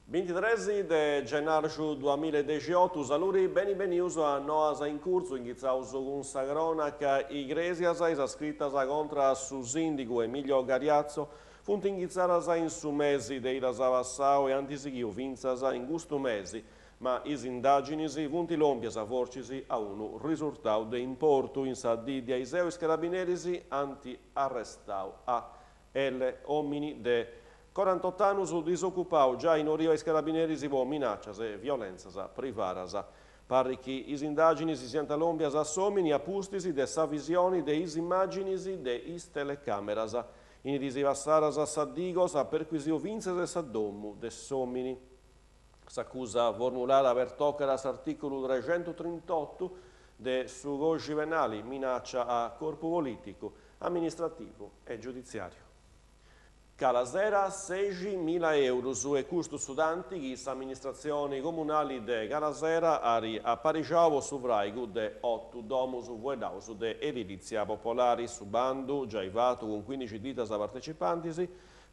Bintitres de gennarxu duamilla e dexiotu, saludi, beni benius a Noas in Curtzu, inghitzaus cun sa cronaca, Igresias is scritas contra a su sindigu Emilio Gariazzo funt inghitzàdas in su mesi de idas passau e ant sighiu fintzas in custu mesi, ma is indàginis funt lòmpias fortzis a unu risurtau de importu. In sa dì de aiseu is carabineris ant arrestau a L, òmini de corantot'annus disocupau giai nodiu a is carabineris po minàcias e violèntzias privadas. Parrit chi is indàginis siant lòmpias a s'òmini a pustis de sa visioni de is imàginis de is telecàmeras. In is diis passadas sa Digos at perquisiu fintzas sa domu de s'òmini. S'acusa formulada pertocat s'artìculu trexentutrintotu de su Còdixi Penali, minàcia a corpu polìticu, amministrativu e giuditziàriu. Calasera, seximila eurus e custu su tanti chi s'amministratzioni comunali de Calasera at aparixau po su fràigu de otu domus fueddaus de edilìtzia popolari. Su bandu, giai fatu cun cuindixi ditas partecipantis,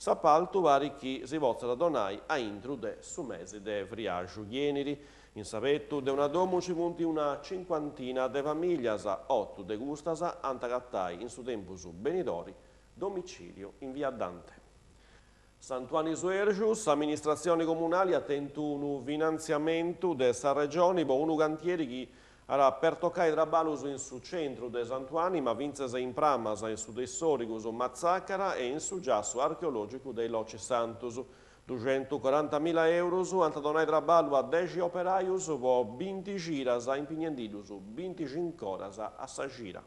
S'apaltu parit chi si potzat donai a intru de su mesi de friaxu chi 'enit. In s'abetu de una domu nci funt una cincuantina de famìlias, otu de custas ant agatai in su tempus benidori domicìliu in via Dante. Sant'Uani Suergiu, s'amministratzioni comunali at tentu unu finantziamentu de sa Regioni po unu cantieri chi At a pertocai traballus in su centru de Sant'Uani, ma fintzas in Pramas, in su de is Sorigus, Matzacara e in su giassu archeològicu de is Loci Santus. Duxentucorantamila eurus ant a donai traballu a dexi operajus po binti cidas, impignendiddus bintixincoras a sa cida.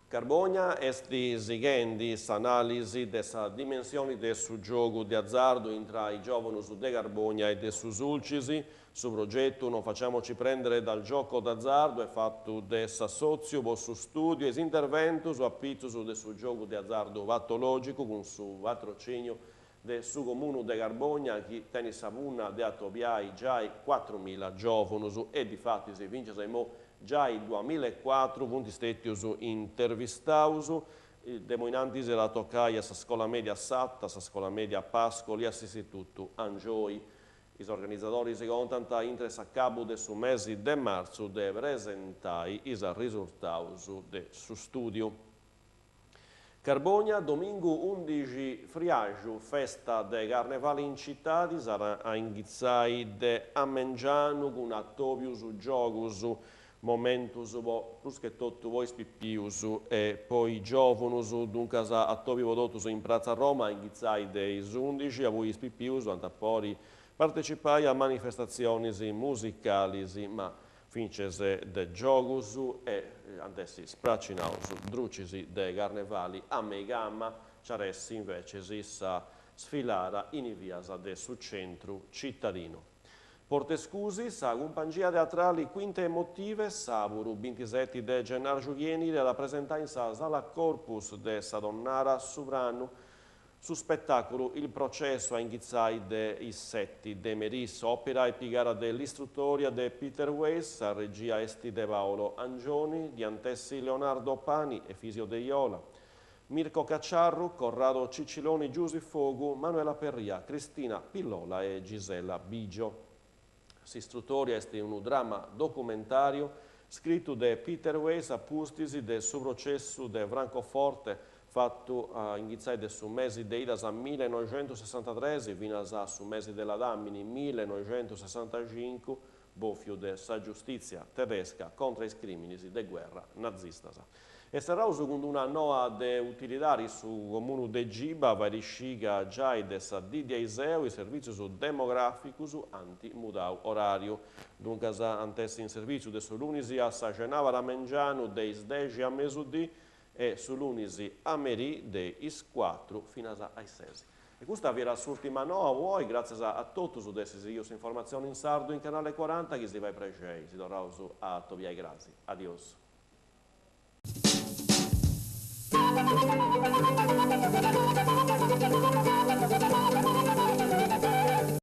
Carbogna est sighendi s'anàlisi de sa dimensioni de su giogu de azardu intra is giòvunus de Carbogna e de su Sulcis. Su progetu Non facciamoci prendere dal gioco d'azzardo est fatu de s'assòtziu po su stùdiu e is interventus a pitzus de su giogu de azardu patològicu cun su patrocìniu de su Comunu de Carbogna chi tenit sa punna de atobiai giai cuatrumila giòvunus e difatis fintzas a imou giai duamila e cuatru funt stètius intervistaus. De imoi in antis at a tocai a sa scola mèdia Satta, sa scola mèdia Pascoli e a s'istitutu Angioy. Is organizadoris contant intre s'acabu de su mesi de martzu de presentai is arrisurtaus de su stùdiu. Carbogna, domingu undixi friaxu, festa de Carnevali in citadi, s'at a inghitzai de a mengianu cun atòbius, giogus, momentus po prus che totu po is pipius e po is giòvunus, duncas atòbiu po totus in Pratza Roma a inghitzai de is undixi, a poi is pipius ant a podi partecipai a manifestatzionis musicalis ma fintzes de giogus e ant essi spracinaus drucis de carnevali a meigama, nc'at essi invecis sa sfilada in is vias de su centru citadinu. Portescusi, sa cumpangia teatrali Quinte Emotive, sàburu bintiseti de gennarxu chi 'enit at a presentai in sa Sala Corpus de sa Tonnara su Pranu Su spetàculu Il processo a inghitzai de is seti de merì. S'òpera est pigada de L'istruttoria de Peter Weiss, sa regia est de Paolo Angioni, ddoi ant essi Leonardo Pani, Efisio Deiola, Mirko Cacciarru, Corrado Ciciloni, Giusy Fogu, Manuela Perria, Cristina Pillola e Gisella Bigio. S'istrutòria est unu drama documentàriu scritu de Peter Weiss a pustis de su processu de Francoforte fatu a inghitzai de su mesi de idas millenoixentusessantatres finas a su mesi de ladàmini millenoixentusessantacincu bòfiu de sa giustìtzia tedesca contra is crìminis de guerra nazistas. E serraus cun d'una noa de utilidadi, su Comunu de Giba fait scì ca giai de sa dì de aiseu is servìtzius demogràficus ant mudau oràriu. Duncas ant essi in servìtziu de su lunis a sa cenàbara mengianu de is dexi a mesudì e su lunis a merì de is cuatru finas a is ses. E custa fiat s'ùrtima noa po oi, gràtzias a totus de essi sighiu s'informatzioni in sardu in Canale Cuaranta, chi si fait prexei, si torraus a atobiai crasi. Adiosu.